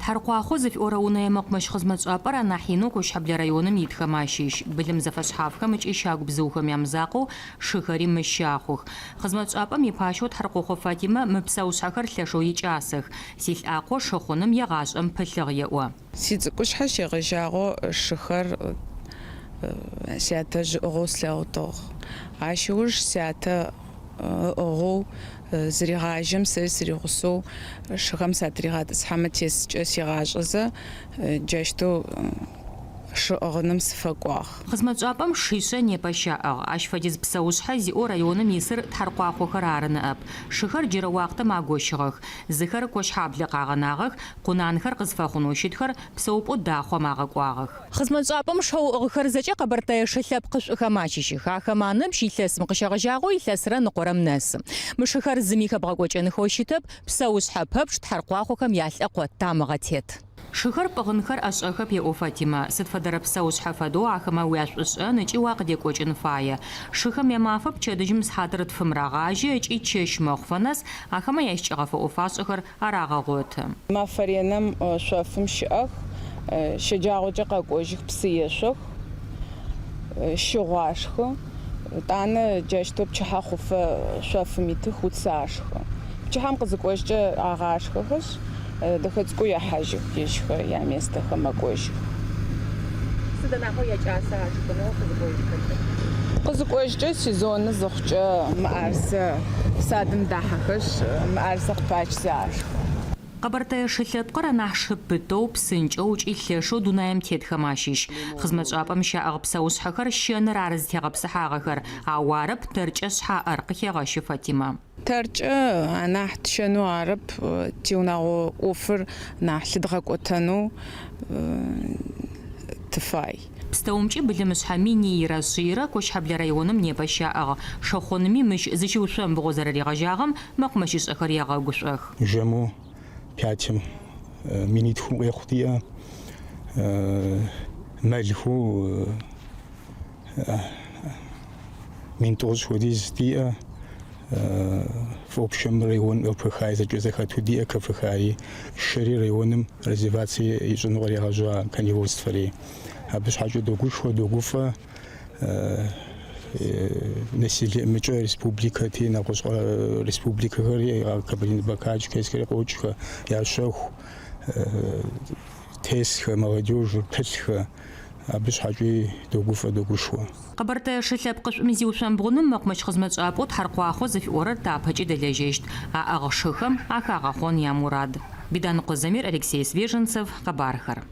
Тхьаркъуахъо зыфиӏорэ унэе мэкъумэщ хъызмэтшӏапӏэр анахь инэу Кощхьэблэ районым итхэм ащыщ. Былым зэфэшъхьафхэм ыкӏи щагу бзыухэм ямызакъоу шыхэри мыщ щахъух. Хъызмэтшӏапӏэм ипащэу Тхьаркъохъо Фатимэ мы псэушъхьэхэр лъэшэу икӏасэх. Силӏакъо шы хъуным егъашӏэм пылъыгъ, еӏо. Сицӏыкӏушъхьэ щегъэжьагъэу шыхэр сятэжъ ыӏыгъэу слъэгъутыгъ. Ащ ыуж сятэ ыӏыгъэу зырегъажьэм, сэри сыригъусэу шыхэм сатыригъэтӏысхьэмэ тесыкӏэ сигъашӏэзэ, джащтэу шы ӏыгъыным сыфэкӏуагъ. Хъызмэтшӏапӏэм шишъэ непэ щаӏыгъ. Ащ фэдиз псэушъхьэ зиӏэу районым исыр Тхьаркъуахъохэр ары ныӏэп. Шыхэр джырэ уахътэм агощыгъэх. Зыхэр Кощхьаблэ къагъэнагъэх, къунанхэр къызфэхъунэу щытхэр псэупӏэу Дахъом агъэкӏуагъэх. Хъызмэтшӏапӏэм шэу ыӏыгъхэр зэкӏэ къэбэртэе шы лъэпкъышӏухэм ащыщых. Ахэм аныбжь илъэсым къыщегъэжьагъэу илъэсрэ ныкъорэм нэсы. Мы шыхэр зыми хэбгъэкӏокӏэнхэу щытэп, псэушъхьэ пэпчъ Тхьаркъуахъохэм ялӏэкъо тамыгъэ тет. Шыхэр пӏыгъынхэр ӏэшӏэхэп, еӏо Фатимэ. Сыд фэдэрэ псэушъхьэ фэдэу ахэмэ уяшӏушӏэн ыкӏи уакъыдекӏокӏын фае. Шыхэм ямафэ пчэдыжьым сыхьатыр тфым рагъажьэ ыкӏи чэщ мэхъуфэ нэс ахэмэ ящыкӏэгъэ фэӏо-фашӏэхэр арагъэгъоты. Мэфэ реным шъофым щыӏэх, щэджагъокӏэ къэкӏожьых, псы ешъох, щыгъу ашхы, етӏанэ джащтэу пчыхьэ хъуфэ шъофым итых, уц ашхы. Пчыхьэм къызыкӏожькӏэ агъашхэхэшъ, дэхэ цӏыкӏоу ехьажьых, ежьхэр яместэхэм мэкӏожьых. Сыд анахьэу якӏаса ашхынэу къызыкӏожьхэкӏэ? Къызыкӏожькӏэ сезоны зыхъукӏэ мыӏэрысэ садым дахьэхэшъ, мыӏэрысэ къыпачзэ ашхы. Къэбэртэе шы лъэпкъыр анахь шы пытэу, псынкӏэу ыкӏи лъэшэу дунаим тетхэм ащыщ. Хъызмэтшӏапӏэм щаӏыгъ псэушъхьэхэр щэныр ары зытегъэпсыхьагъэхэр, ау арэп тэркӏэ шъхьаӏэр, къыхегъэщы Фатимэ. Тэркӏэ анахь тщэнэу арэп, тиунагъо ӏофыр нахь лъыдгъэкӏотэнэу тыфай. Пстэумкӏи былымышъхьэ минийрэ шъийрэ Кощхьэблэ районым непэ щаӏыгъ. Шыхъунми мыщ зыщиушъомбгъоу зэрэригъэжьагъэм мэкъумэщышӏэхэр егъэгушӏох. Жэму пятым минитхум къехъу диӏэ, мэлхэу 1000 хуэдиз диӏэ, в общем район ЛПХ зэкӏэ зэхэту диӏэ КФХ-ри, шыри районым развиваться ищӏыну кърегъэжьа коневодствэри. Абы щхьэкӏэ догушхуэ, догуфӏэ, население мыкӏэ республикэти, нэгъуэщӏ республикэхэри, Кабардино-Балкар, Черкесскэри къокӏхэ, ящэху, тесхэ, молодежыр, пылъхэ. Абы щхьэкӏи догуфӏэ, догушхуэ. Къэбэртэе шы лъэпкъышӏум зиушъомбгъуным мэкъумэщ хъызмэтшӏапӏэу Тхьаркъуахъо зыфиӏорэр тапэкӏи дэлэжьэщт, аӏыгъ шыхэм ахагъэхъон ямурад. Биданыкъо Замир, Алексей Свеженцев, Къэбархэр.